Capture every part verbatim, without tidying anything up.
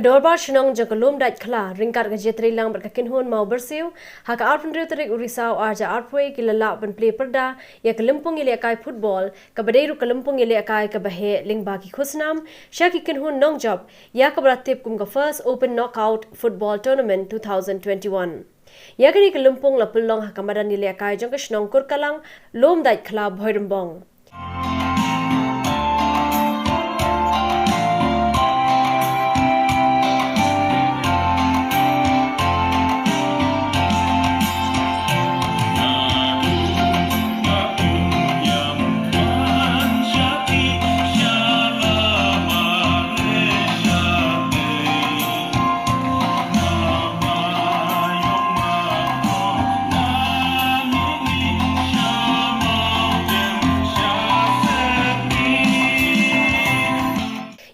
Dorbar Shnong jong ka Lumdait Khla ryngkat ka jingtreilang bad ka kynhun Mawbyrsiw, ha ka arphew tarik u Risaw arhajar arphew ki la lah ban plie pyrda ïa ka lympung ïalehkai football kaba dei ruh ka lympung ïalehkai kaba heh lyngba ki khusnam sha ki kynhun nongjop, ïa kaba la tip kum ka First Open Knockout Football Tournament two thousand twenty-one. Ïa kane ka lympung la pynlong ha ka madan ïalehkai jong ka shnong Kurkalang, Lumdait Khla, Bhoirymbong.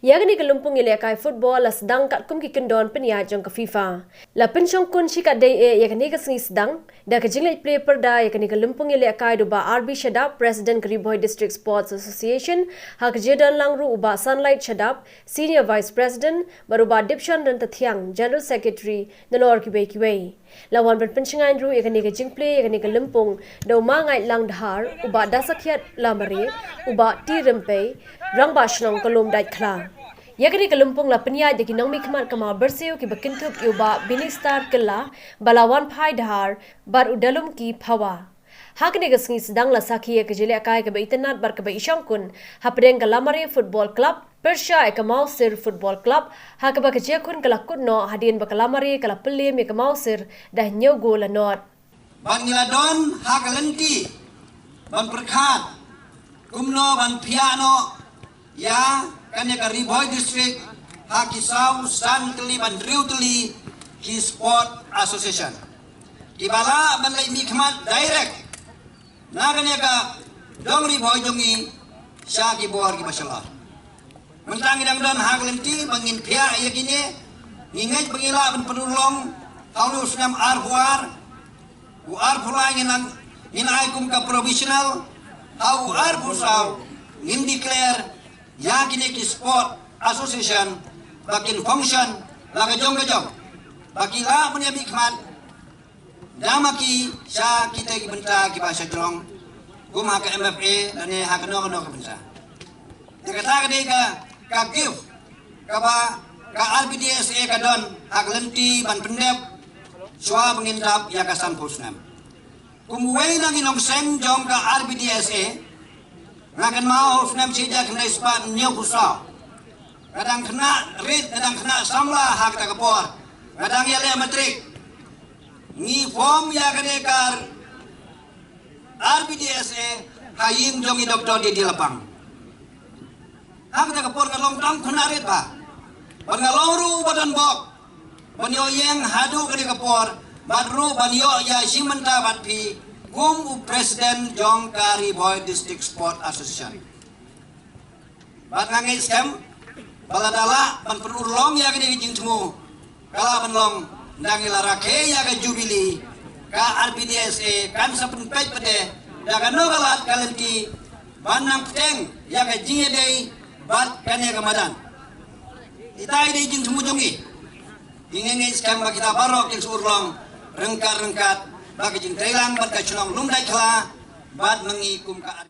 Ïa kane ka lympung ïalehkai football la sdang katkum ki kyndon pynïaid jong ka FIFA. La pynshongkun shikatdei eh ïa kane ka sngi sdang da ka jingleit plie pyrda ïa kane ka lympung ïalehkai da u Bah R B Shadap, President ka Ri Bhoi District Sports Association, ha ka jingdon lang ruh u Bah Sunlight Shadap, Senior Vice President, bad u Bah Dipshon Ryntathiang, General Secretary, nalor kiwei kiwei. La wan ban pynshngaiñ ruh ïa kane ka jingplie ïa kane ka lympung da u Ma Ngaitlang Dhar, u Bah Dasakhiat Lamare, u Bah T Rympei, Rangbah Shnong ka Lumdait Khla. Ïa kane ka lympung la pynïaid da ki nongmihkhmat ka Mawbyrsiw kiba kynthup ïa u Bah Binistar Kylla, ba la wan phai Dhar, bad u Dalumki Phawa. Ha kane ka sngi sdang la sakhi ïa ka jingïalehkai kaba itynnad bad kaba ishongkun hapdeng ka Lamare Football Club pyrshah ïa ka Mawsir Football Club, ha kaba ka jingïakhun ka la kut noh hadien ba ka Lamare ka la pynliem ïa ka Mawsir da hynñiew gol la nod. Bad ngi la don ha ka lynti ban pyrkhat kumno ban phiah noh ïa kane ka Ri Bhoi District ha ki saw san tylli bad hynriew tylli ki sport association kiba lah ban leit mihkhmat direct na kane ka dong Ri Bhoi jong ngi sha ki bor kiba shalor. Mynta ngi dang don ha ka lynti ba ngin phiah ïa kine, ngi ngeit ba ngi lah ban pynurlong ha une u snem arphew ar, u arphew lai ngin nang, ngin ai kum ka provisional, ha u arphew saw ngin declare ïa kine ki sport association ba kin function la ka jong ka jong, ba ki lah ban ïa mihkhmat da ma ki sha kita ki bynta kiba shajrong, kum ha ka M F A lane ha kano kano ka bynta. Te kata ka dei ka, ka gift kaba ka R B D S A ka don ha ka lynti ban pyndep shuwa ba ngin dap ïa ka sanphew snem. Kum uwei na ki nongseng jong ka R B D S A, nga kynmaw ha u snem shi hajar khyndai spah hynñiewphew saw, nga dang khynnah rit, nga dang khynnah samla ha kata ka por, nga dang ïaleh matrik. Ngi form ïa kane ka R B D S A ha ïing jong i Doktor D D Lapang. Ha kata ka por nga long tang khynnah rit bha, bad nga long ruh uba don bok ban ïoh ïeng haduh kane ka por, bad ruh ban ïoh ïa shim bynta bad phi kum u president jong ka Ri Bhoi District Sport Association. Bad nga ngeit skhem ba lada lah ban pynurlong ïa kane ka jingthmu, ka lah ban long, nda ngi la rakhe ïa ka Jubilee, ka R B D S A kan sa pynpeit pat de da kano ka lad ka lynti ban nang bteng ïa ka jingïadei bad kane ka madan. Ita i dei jingthmu jong ngi. Ngi ngeit skhem ba kita baroh kin sa urlong ryngkat ryngkat bad ka jingtreilang bad ka shnong Lumdait Khla bad ma ngi kum ka